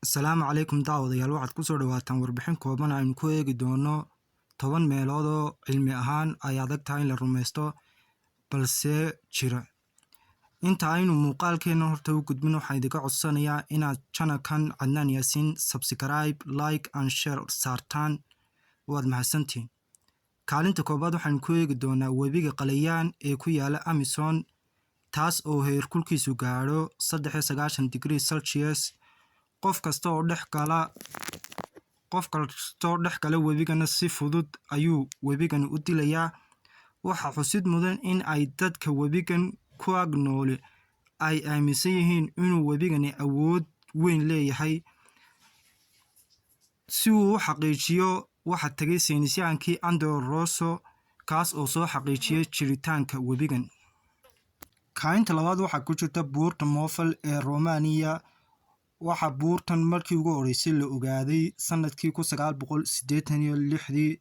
Asalaamu calaykum daawadayaal, waxaad kusoo dhawaataan warbixin kooban aynu ku eegi doono 10 meelood oo cilmi ahaan ay adag tahay in la rumaysto balse jira. Inta aynu muuqaalkeena horta u gudbin, waxaan idinka codsanayaa inaad channelkan Cadnaan Yaasiin subscribe, like and share saartaan. Waad mahadsantihiin. Kaalinta koobaad waxaynu ku eegi doonaa webiga Qalayaan ee ku yaala Amazon, taas oo heerkulkiisu gaadho 93 degree Celsius. Qof kasta oo dhex gala webigana si fudud ayuu webigani u dilayaa. Waxaa xusid mudan in ay dadka webigan ku ag nooli ay aaminsan yihiin inuu webigani awood weyn leeyahay. Si uu u xaqiijiyo, waxaa tegay saynisyahankii Andro Rosso, kaas oo soo xaqiijiyey jiritaanka webigan. Kaalinta labaad waxaa ku jirta buurta Movile ee Romania. Waxaa buurtan markii ugu horeysay la ogaaday sanadkii 1986-dii.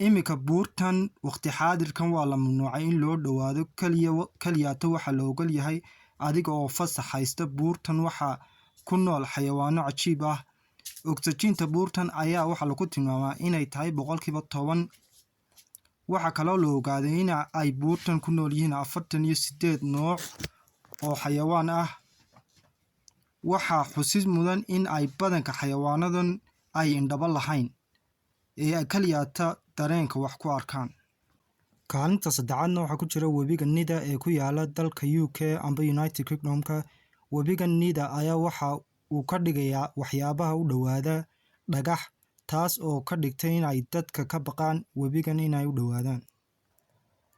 Iminka buurtan waqti xaadirkan waa la mamnuucay in loo dhowaado. Keliyaata waxaa la ogol yahay adiga oo fasax haysta. Buurtan waxaa ku nool xayawaano cajiib ah. Ogsajiinta buurtan ayaa waxaa lagu tilmaamaa inay tahay 10%. Waxaa kaloo la ogaaday in ay buurtan ku nool yihiin 48 nooc oo xayawaan ah. Waxaa xusid mudan in ay badanka xayawaanadan ay indhaba lahayn ee keliyaata dareenka wax ku arkaan. Kaalinta saddexaadna waxaa ku jira webiga Nida ee ku yaala dalka UK amba United Kingdomka. Webiga Nida ayaa waxa uu ka dhigayaa waxyaabaha u dhowaada dhagax, taas oo ka dhigtay in ay dadka ka baqaan webigan inay u dhowaadaan.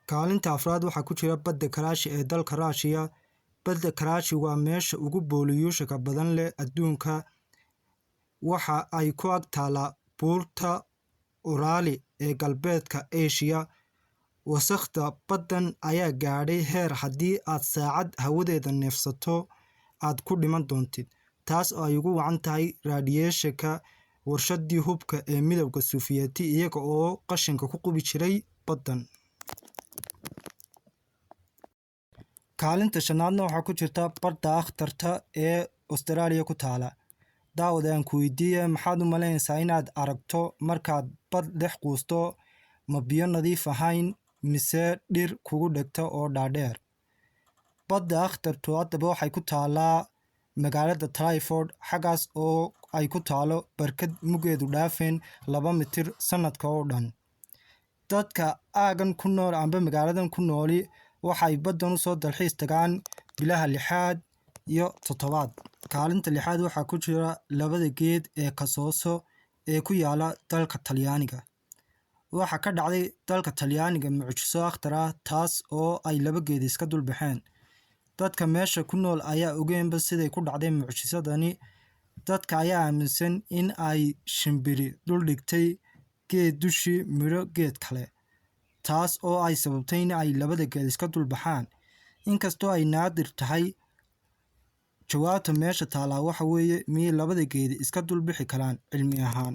Kaalinta afraad waxaa ku jira badda Karaashi ee dalka Raashiya. Badda Karaashi waa meesha ugu pollutionka badan leh adduunka. Waxa ay ku ag taallaa buurta Uraali ee galbeedka Aasiya. Wasakhda baddan ayaa gaadhay heer haddii aad saacad hawadeeda neefsato aad ku dhiman doontid, taas oo ay ugu wacan tahay radiation-ka warshadii hubka ee Midowga Sofiyeeti, iyaga oo qashinka ku qubi jiray baddan. Kaalinta shanaadna waxaa ku jirta Badda Akhtarta ee Australia ku taala. Daawade, aan ku weydiiye, maxaad u malaynaysaa inaad aragto markaad bad dhex quusto? Ma biyo nadiif ahayn mise dhir kugu dhegta oo dhaadheer? Badda Akhtartu haddaba waxay ku taalaa magaalada Twyford, xaggaas oo ay ku taalo barkad muggeedu dhaafeen 2 mitir sanadka oo dhan. Dadka aaggan ku nool amba magaaladan ku nooli waxay baddan usoo dalxiis tagaan bilaha lixaad iyo toddobaad. Kaalinta lixaad waxaa ku jira labada geed ee Kasooso ee ku yaala dalka Talyaaniga. Waxaa ka dhacday dalka Talyaaniga mucjiso akhtar ah, taas oo ay laba geed iska dul baxeen. Dadka meesha ku nool ayaa ogeenba siday ku dhacday mucjisadani. Dadka ayaa aaminsan in ay shimbiri dul dhigtay geed dushii midho geed kale, taas oo ay sababtay in ay labada geed iska dul baxaan. Inkastoo ay naadir tahay, jawaabta meesha taalaa waxa weeye: miyay labada geed iska dul bixi karaan cilmi ahaan?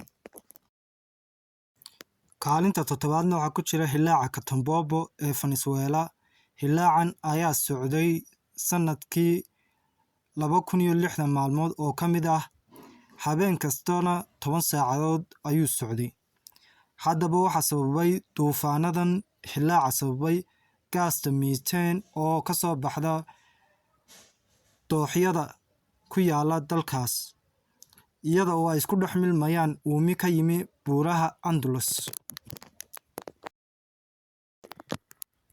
Kaalinta toddobaadna waxaa ku jira hillaaca Catatumbo ee Venezuela. Hillaacan ayaa socday sanadkii 2060 maalmood oo ka mid ah, habeen kastana 10 saacadood ayuu socday. Haddaba waxaa sababay duufaanadan hillaaca sababay gaasta methane oo ka soo baxda dooxyada ku yaala dalkaas, iyada oo ay isku dhex milmayaan uumi ka yimi buuraha Andalus.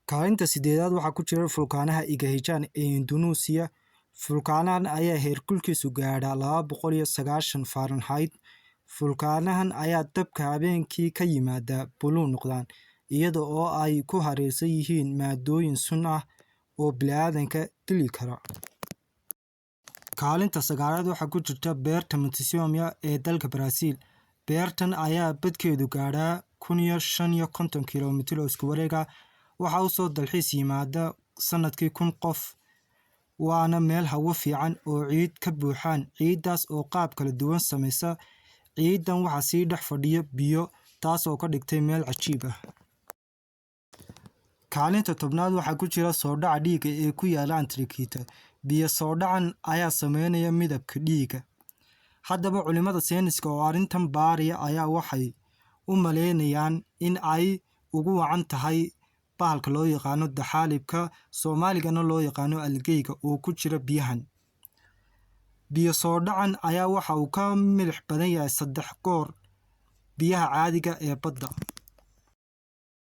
Kaalinta sideedaad waxaa ku jira fulkaanaha Igahijaan ee Indunuusiya. Fulkaanahan ayaa heerkulkiisu gaadhaa 290 Fahrenheit. Fulkaanahan ayaa dabka habeenkii ka yimaada buluug noqdaan, iyada oo ay ku hareeraysan yihiin maaddooyin sun ah oo bini'aadanka dili kara. Kaalinta sagaalaad waxaa ku jirta beerta Montezuma ee dalka Brazil. Beertan ayaa badkeedu gaadhaa 1055 kiiloomitir oo isku wareeg ah. Waxaa u soo dalxiis yimaada sanadkii 1000 qof, waana meel hawo fiican oo ciid ka buuxaan, ciiddaas oo qaab kala duwan samaysa. Ciiddan waxaa sii dhex fadhiya biyo, taas oo ka dhigtay meel cajiib ah. Kaalinta 10aad waxaa ku jira soo dhaca dhiigga ee ku yaala Antarctica. Biyo soo dhacan ayaa sameynaya midabka dhiigga. Haddaba culimada sayniska oo arrintan baaraya ayaa waxay u maleynayaan in ay ugu wacan tahay bahalka loo yaqaano daxaalibka, Soomaaligana loo yaqaano algae-ga, oo ku jira biyahan. Biyo soo dhacan ayaa waxa uu ka milix badan yahay 3 goor biyaha caadiga ee badda.